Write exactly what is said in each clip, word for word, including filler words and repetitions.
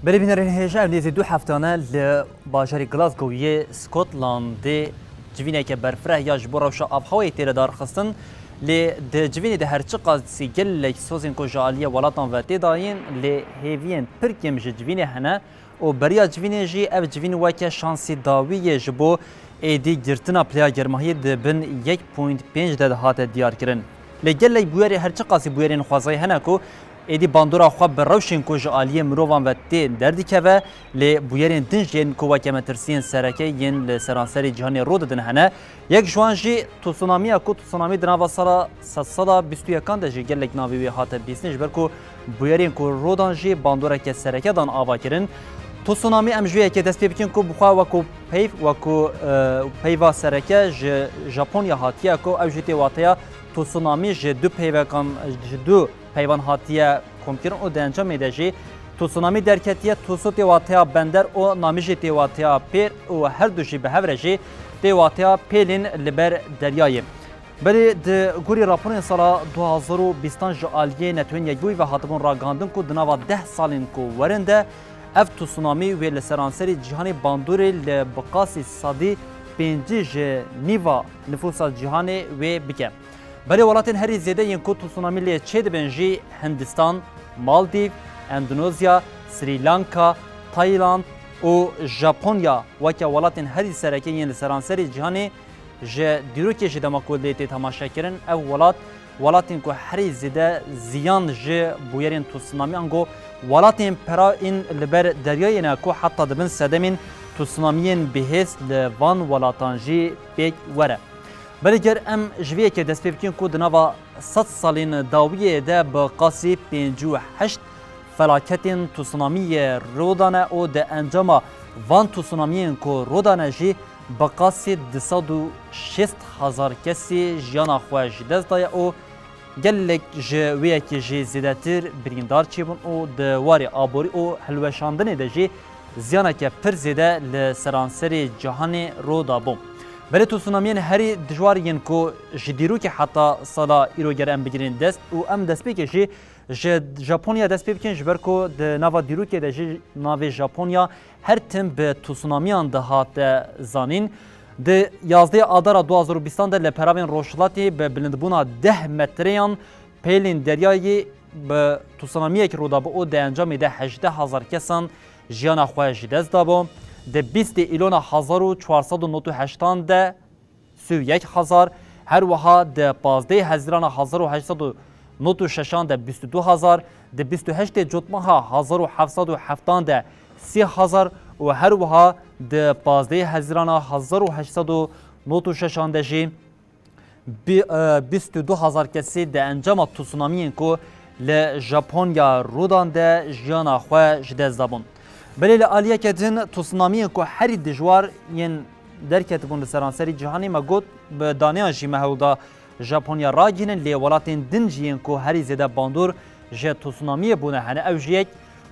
Belê bînerên hêja, ev nêzî du heftan e li bajarê Glasgow yê Scotlandê civîneke berfireh ya ji bo rewşa avhewayê tê lidarxistin. Lê di civînê de her çiqasî gelek sozên ku ji aliyê welatan ve tê dayîn, lê hêviyên pir kêm ji civînê hene û beriya civînê jî ev civîn weke şansî dawî yê ji bo êdî girtina pileya germahiyê di bin yek point pênc de dihate diyarkirin. Lê gelek bûyerê, her çiqasî bûyerên xwezayî hene ku êdî bandora xwe bi rewşên ku ji aliyê mirovan ve tê derdikeve, lê bûyerên din jî yên ku weke metirsiyên sereke yên li seranserê cîhanê rû didin hene. Yek ji wan jî tsunamiya ku tsunami di nava sala sedsala bîst û yekan de jî gelek navê wê hate bîstin, ji ber ku bûyerên ku rû dan jî bandoreke sereke dan avakirin. Tsunami, em ji vê yekê dest pê bikin ku bi xwe wekû peyv, wekû, e, peyva sereke ji Japonya hatiye ku ew jî tê wateya tsunami ji du peyvekan, ji du peyvan hatiye komkirin û di encamê de jî tsunami derketiye. Tsu tê wateya bender û nami jî tê wateya pêl û her du jî bi hev re jî tê wateya pêlên li ber deryayê. Belê di gorî raporên sala du hazar û bîstan ji aliyê Netewên Yekbûyî ve hatibûn ragihandin ku di nava deh salên ku werin de ev tsunami wê li seranserî cîhanê bandorê li bi qasî sedî pêncî ji nîva nifûsa cîhanê wê bike. Belê welatên herî zêde yên ku tsunami lê çêdibin jî Hindistan, Maldîv, Endonezya, Srî Lanka, Tayland û Japonya weke welatên herî sereke yên li seranserê cîhanê ji dîrokê jî dema ku lê tê temaşekirin, ev welat, welatên ku herî zêde ziyan ji bûyerên tsunami ango welatên pera yên li ber deryayê ne ku heta dibin sedemên tsunamiyên bihêz li van welatan jî pêk were. Belê ger em ji vê yekê dest pê bikin ku di nava sed salên dawiyê de bi qasî pêncî û heşt felaketên tsunamiyê rû dane û di encama van tsunamiyên ku rû dane jî bi qasî du sed û şêst hezar kesî jiyana xwe ji dest daye û gelek ji wê yekê jî zêdetir birîndar çêbûn û di warê aborî û hilweşandinê de jî ziyaneke pir zêde li seranserê cîhanê rû dabû. Belê tsunamiyên herî dijwar yên ku ji dîrokê heta sala îro ger em bigirên dest û em destpêkê jî ji Japonya dest pê bikin, ji ber ku di nava dîrokê de jî navê Japonya her tim bi tsunamiyan dihate zanîn. Di yazdehê Adara du hazar û bîstan de li peravên rojhilatê bi bilindbûna deh metreyan pêlên deryayê bi tsunamiyek rû dabû û di encamê de hejdeh hezar kesan jiyana xwe ji dest dabû. Di bîstê Îlona hezar û çar sed û nod û heştan de sî û yek hezar, her wiha di pazdehê Hezîrana hezar û heşt sed û nod û şeşan de bîst û du hezar, di bîst û heştê Cotmeha hezar û heft sed û heftan de sî hezar û her wiha di pazdehê Hezîrana hezar û heşt sed û nod û şeşan de jî bi-, e, bîst û du hezar kesî di encama tsunamiyên ku li Japonya rû dan de jiyana xwe ji dest dabûn. Belê li aliyeke din tsunamiyên ku herî dijwar yên derketibûn li seranserî cîhanê me got, bi daneyan jî me hewl da Japonya ragihînin, lê welatên din jî yên ku herî zêde bandor ji tsunamiyê bûne hene. Ew jî yek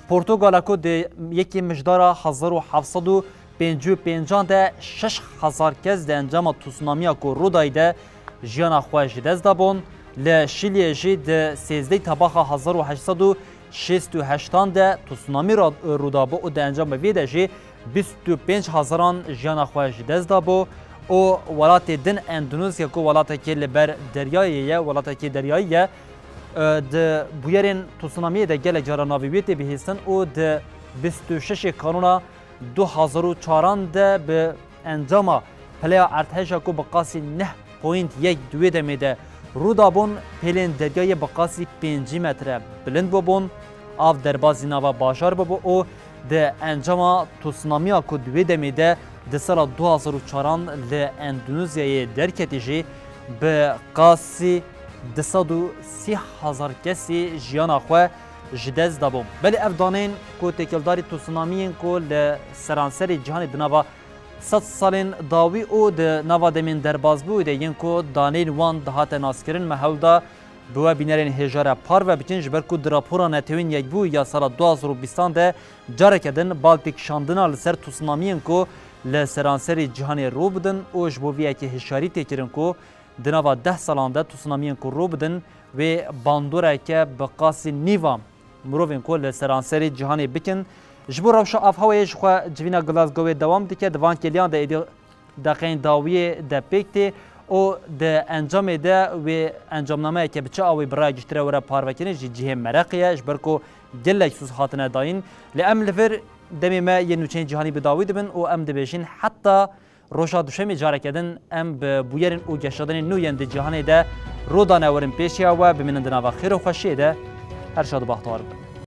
Portugala ku di yekê Mijdara hezar û heft sed û pêncî û pêncan de şeş hezar kes di encama tsunamiya ku rûdayî de jiyana xwe ji dest dabûn. Li Şîliyê jî di sêzdehê Tebaxa hezar û heşt sed û şêst û heştan de tsunami ra-, rû dabû û di encama vê de jî bîst û pênc hezaran jiyana xwe ji dest dabû û welatê din Endonezya ku welatekê li ber deryayê ye, welatekê deryayî ye, e, di bûyerên tsunamiyê de gelek cara navê wê tê bihîstin û di bîst û şeşê Kanûna du hezar û çaran de bi encama pileya erdheja ku bi qasî neh point yek di wê demê de rû dabûn, pêlên deryayê bi qasî pêncî metre bilind bûbûn, av derbazî nava bajar bûbû û di encama tsunamiya ku di wê demê de di sala du hezar û çaran li Endonezyayê derketî jî bi qasî du sed û sî hezar kesî jiyana xwe ji dest dabû. Belê ev daneyên ku têkildarî tsunamiyên ku li seranserê cîhanê di nava sed salên dawî û di nava demên derbazbûyî de yên ku daneyên wan dihate naskirin, me hewl da bi we bînerên hêja re parve bikin, ji ber ku di rapora Netewên Yekbûyî ya sala du hezar û bîstan de careke din bal têkişandina li ser tsunamiyên ku li seranserê cîhanê rû bidin û ji bo vê yekê hişyarî tê kirin ku di nava deh salan de tsunamiyên ku rû bidin, wê bandoreke bi qasî nîva mirovên ku li seranserê cîhanê bikin, Ji bo rewşa avhewayê jixwe civîna Glasgowê dewam dike, di van kêliyan de êdî deqeyên dawiyê de pêk tê û di encamê de wê encamnameyeke bi çi awê bi raya giştî re were parvekirin jî cihê mereqê ye, ji ber ku gelek soz hatine dayîn. Lê em li vir demê me yên nûçeyên cîhanî bi dawî dibin û em dibêjin heta roja duşemê careke din em bi bûyerên û geşadanên nû yên di cîhanê de rû dane werin pêşiya we, bimînin di nava xêr û xweşiyê de. Her şad û bextewar bin.